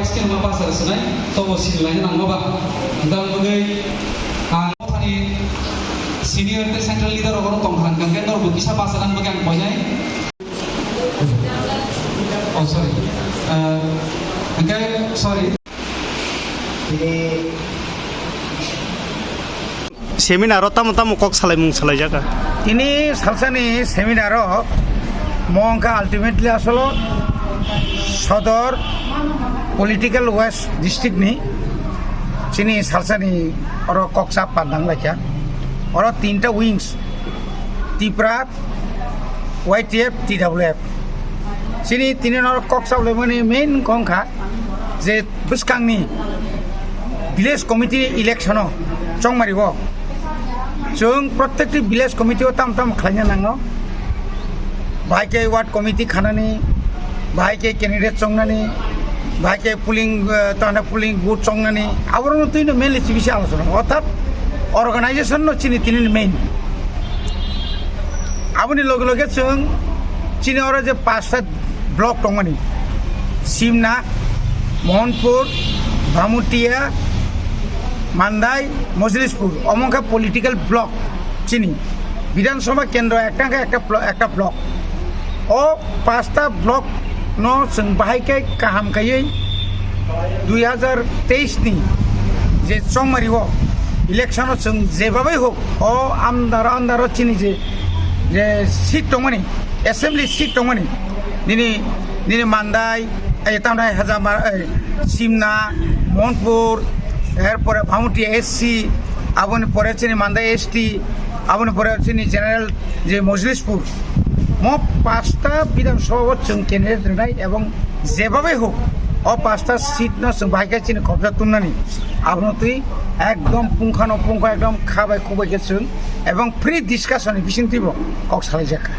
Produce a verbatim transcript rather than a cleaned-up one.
Skill ma pasar sinai, tobo sinilai nang ma ba. Dal bagwi ang thani senior te central leader rok tong khan, kan ke norok kisa pasar ang bagwi ang koinai. Oh, sorry. Uh, okay, sorry. Seminar o tamo tamo kok salaimung salaijak? Tini salsani seminar o mo wngkha ultimately asolo Sodor political West district ni chini salsani oro kok chap pandang laikha. Oro tinta wings, Tipra, Y T F, T W F. Chini tini no kok chap laimani main wngkha je bwskangni village committee election o chongmari o chwng prottekti village committee o tam tam khlaina nango. Bahai khe ward committee khanani, bahai khe candidate chongnani, bahai khe polling, eh, tana polling booth chongnani, aborokno twino mainly chibisa alochona. Orthat organization no chini tini main. Aboni loge loge chwng chini oro je pasta block tongmani, Simna, Mohanpur, Bhamutia, Mandai, Mojlispur, omo wngkha political block chini. Bidhan Sabha kendro ekta wngkha ekta blo-, ekta block. O pasta block no chwng bahai khe kaham khaiwi dui hazar teis ni je chongmari o election o chwng jebabai hok o andaro andaro chini je, je seat tongmani, assembly seat tongmani, nini, nini Mandai, ei, tamthai Hajamar, ei, Simna, Mohanpur, erpore Bhamutia S C, aboni pore chini Mandai S T, aboni pore chini general je Mojlispur. Mo pasta Bidhan Sabha o chwng candidate rwnai ebong jebabai hok o pasta seat no chwng bahai khe chini kobja tumnani. Abono twi ekdom pungkhano pungkha ekdom kha bai khuk bai khe chwng ebong free discussion ni bisingtwi bo kok salaijak kha.